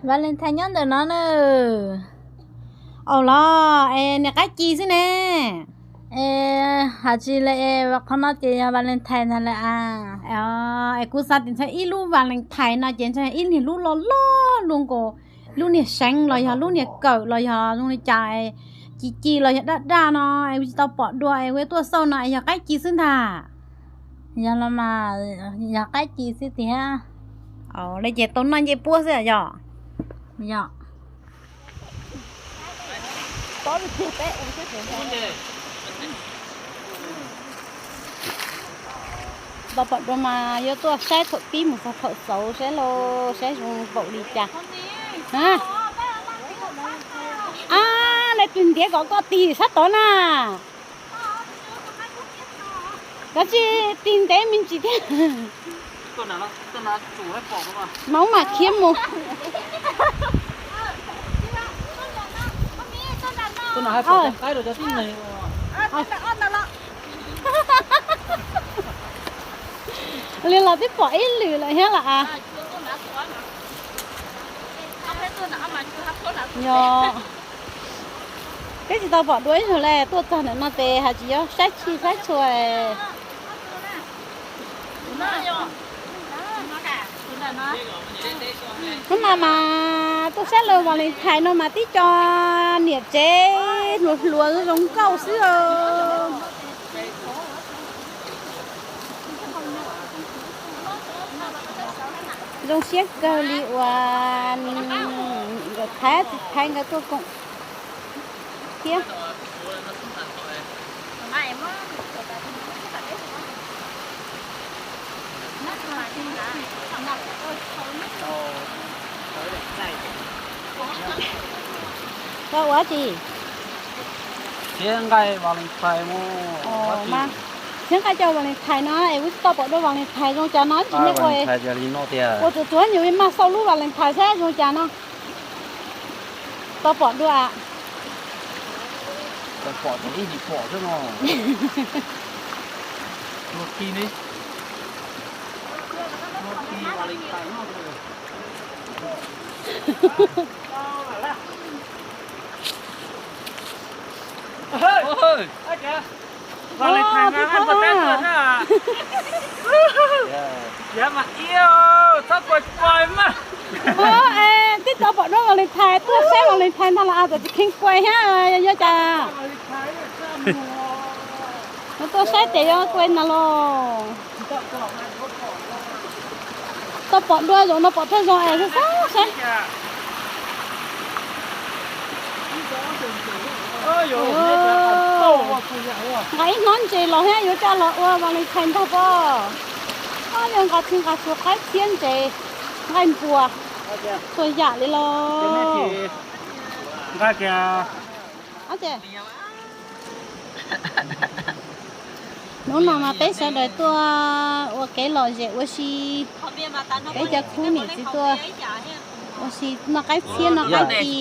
Valentine nyob ntawm no na. Au los, es niam qaib ci xwb ne. Es hais tsis li es qhov no ces yog Valentine ntag lawm a. Es kuv xav tias ntshe ib lub Valentine no ces ntshe ib niag lub loj loj luaj nkaus lub niag seev los yog lub niag kawm los yog zoo li cas, ci ci los yog daj daj no es kuv tsis tau pom dua es kuv yuav tuaj xauj no es yog qaib ci xwb ntag. Yog los mas, yog qaib ci xwb tiag. Li ces tau noj ncej puab xwb yog. Yog. Tau pom dua mas yuav tuaj saib thaum pib mus txog thaum xaus saib lauj, saib zoo npaum li cas. A, lawv tus ntiav kom koj tig sab tod na. Koj tsis tig ntev me ntsis thiab. Maub mas khiav mus. Li los twb pom ib lwm lawm thiab las. Yog, peb tsis tau pom dua ib zaug li, tuaj txog ntawm no ces hais tsis yog saib tsis saib txhua. Hnub no mas tuaj saib lawv Valentine no mas tib co niam tsev hluas hluas zoo nkauj xwb os. Zoo siab kawg li uas nkawd thaiv txiv thaiv nkawd tuaj koom thiab. Koj ua tsi? Siab nqaij Valentine mus. Siab nqaij cov Valentine no es wb tsis tau pom dua Valentine zoo cas no tsis ne ua. Ua tsuav tsuav nyuam li mag xauj lub Valentine saib zoo cas no. Tau pom dua. Tau pom tau ib sim pom xwb no. Twb tau pom dua Valentine, tuaj saib Valentine ntag los txawm tsis kheev kuai thiab, yog cas? Tuaj saib ces yuav kuai ntag los. Tau pom dua zaum no pom thawj zaug es xav saib. Nqa ib hnab ntses los thiab yuav coj los ua Valentine ntag pob. Yog nqa txhia nqa txhua qaib txhiab ntses, nqaij npua, txhua yam li los. Hnub no mas peb sawv daws tuaj ua kev lom zem ua si, peb cov khub niam txiv tuaj ua si noj qaib txhiab noj qaib ci.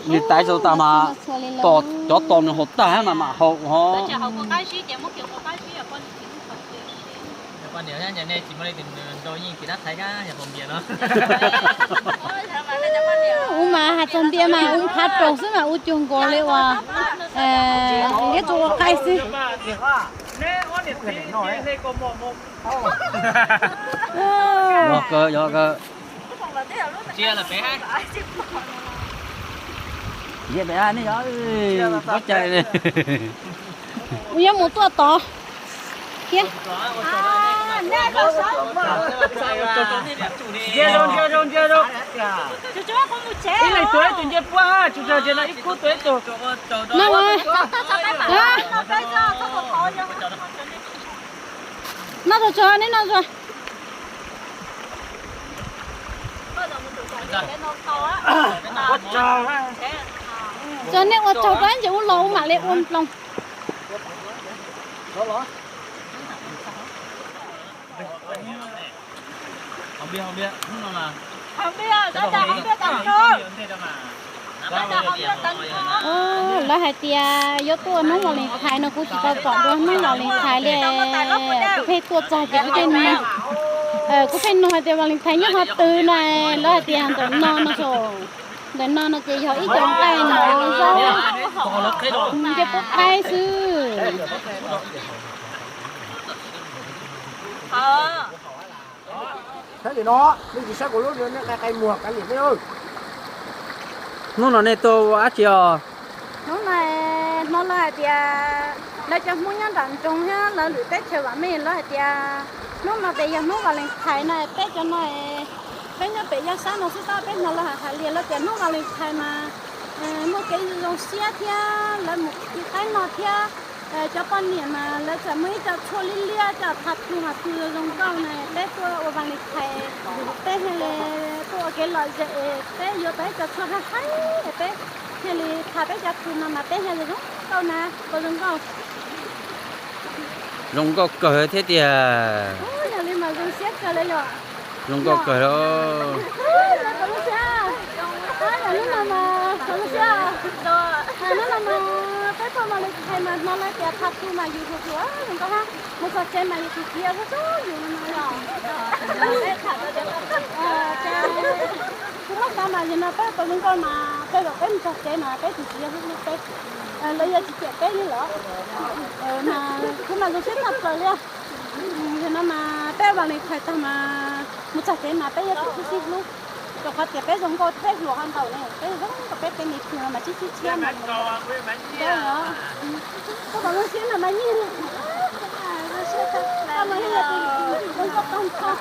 Nws tais tau tas mas cov tos nws haus tag mas mam haus ho. Ua mas hais txog ntias mas ua phav raus xwb mas ua cuag nkaus li uas liab tsuas ua qaib xwb. Yog kawg, yog kawg. Ua yuav mus tuaj tod thiab. Ib leeg tuav ib tug ncej puab, tsis tag ntsis no ib khub tuav ib tug. No los, no tso tso, neb no tso. Tso nej ua tsaug rau ntses ub los ub mam li ua nploos. Lawv hais tias yuav tuaj hnub Valentine no kuv tsis tau pom dua hnub Valentine li, kuv pheej tuaj txog ces kuv thiaj hnov. Kuv pheej nug hais tias Valentine nyob qhov twg no, lawv hais tias ntawm no no, ntawm no no ces yog ib co nqaij mov zaub ncej puab qaib xwb. Saib li no, nej tsis saib kuv lub qe muag kav liam ne. Hnub no nej tuaj ua dab tsi os? Hnub no, hnov lawv hais tias lawv cov Hmoob nyob nram nroog thiab lawv lwm teb chaws vam meej lawv hais tias hnub no ces yog hnub Valentine no, peb cov no, peb nyob pem yaj sab no xwb tab peb hnov lawv hais hais li lawv tias hnub Valentine mas muaj kev zoo siab thiab lawv mus kis qaib no thiab. Cov poj niam mas lawv txawm muaj ib co tshuaj liab liab coj tha thu mas thu zoo zoo nkauj na, peb tuaj ua Valentine, peb tuaj ua kev lom zem, peb yuav tau ib co tshuaj haib haib, peb thiaj li tha peb cov thu no mas peb thiaj zoo nkauj na, ua zoo nkauj. Zoo nkauj kawg thiab tiag. Yog li mas zoo siab kawg li yom. Zoo nkauj kawg li. Yog li no mas zoo siab. Hnub no mas peb tuaj Valentine mas hnov lawv tias tha thu mas yus tus tus zoo nkauj hab, mus txog tsev mas yus tus txiv yog xub xub yus no mas yog. Kuv muab xav mas yog no peb tau zoo nkauj mas tej zaum peb mus txog tsev mas peb tus txiv yog xub xub peb, lawv yuav tsis cem peb li lawm. Mas kuv mas zoo siab tshaj plaws li. Yog no mas peb Valentine tag mas mus txog tsev mas peb yuav tsum sib sib hlub, rau qhov tias peb zoo nkauj thiab hluas ho ntaus ne, peb zoo nkauj peb tej me khw no mas sib sib tshiab mas. Koj mas zoo siab no mas yeej li. Koj mas yeej yog tus zoo nkauj tag nrho.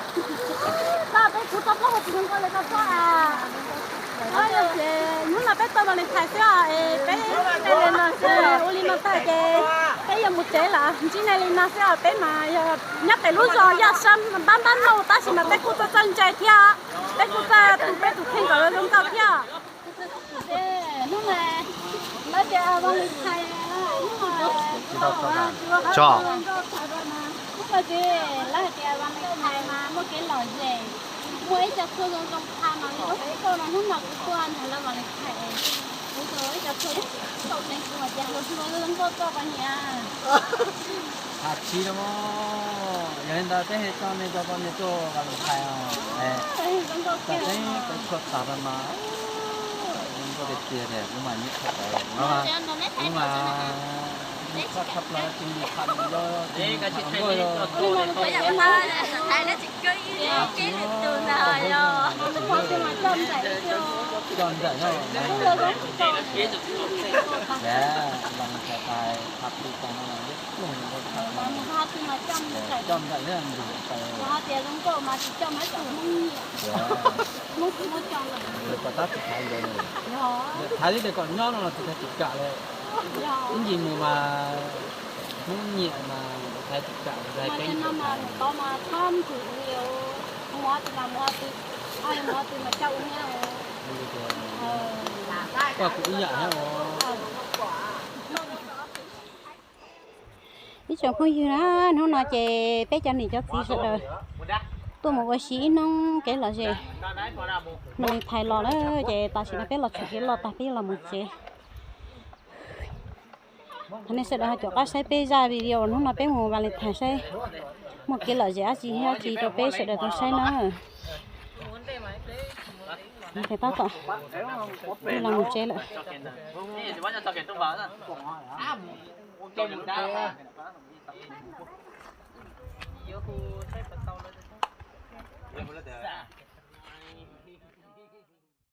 Koj peb kuv txoj plaub hau tsis zoo nkauj li koj txhob a. Yog ces hnub no peb tau Valentine xwb os, peb tej li no xwb, ua li no tag ces peb yuav mus tsev lawm, ntsib nej li no xwb os, peb mas yog nyob pem lub zos yaj sab npab npab no tab sis mas peb kuj txawj txawj ntse thiab, peb kuj txawj tu peb tus kheej kom zoo nkauj thiab. Hnub no lawv tias Valentine, hnub no kuv tau ua tsis ua qhov zoo nkauj tag mas hnub no ces lawv hais tias Valentine mas muaj kev lom zem, muaj ib co tshuaj zoo zoo tha mas zoo nkauj no, hnub no kuv tuaj nrog lawv Valentine, kuv tau ib co tshuaj zoo nkauj tseeb kuv mas tias hluas hluas zoo nkauj txoj poj niam. Tha tsis no, yog li ntawd peb hais txog nej cov poj niam tuaj Valentine os, txawm tseeb peb tshuaj tag mas zoo nkauj tiag tiag tiag, kuv mas nyiam tshaj plaws, kuv mas nyiam tshaj tshaj plaws, tsis nyiam tshaj nyiam yog tsis nyiam tshaj nkuaj yog. Coj ntawm no, Valentine tag tag no, coj ntawm no, Hmoob tsis muaj coj ntawm. Thaiv li tias kom nyob no los tsis tau tsis kam li. Ib ncig mus mas Hmoob nyiam mas thaiv tsis kam, thaiv keeb no mas tod mas txhob ntxim li, mus qhov twg mas mus qhov twg, mus qhov twg mas coj ua nyiaj. Koj kuv ib yam thiab os. Ib tsoom phooj ywg na, hnub no ces peb cov niam cov txiv sawv daws tuaj mus ua si ib hnub kev lom zem. Valentine los lawm ces tam sim no peb los tshuam kev loj tag peb los mus tsev. Thov nej sawv daws ho caum qab saib peb zaj video hnub no peb mus Valentine saib muaj kev lom zem dab tsi thiab dab tsi rau peb sawv daws tau saib na. Tab tom los mus tsev lawm.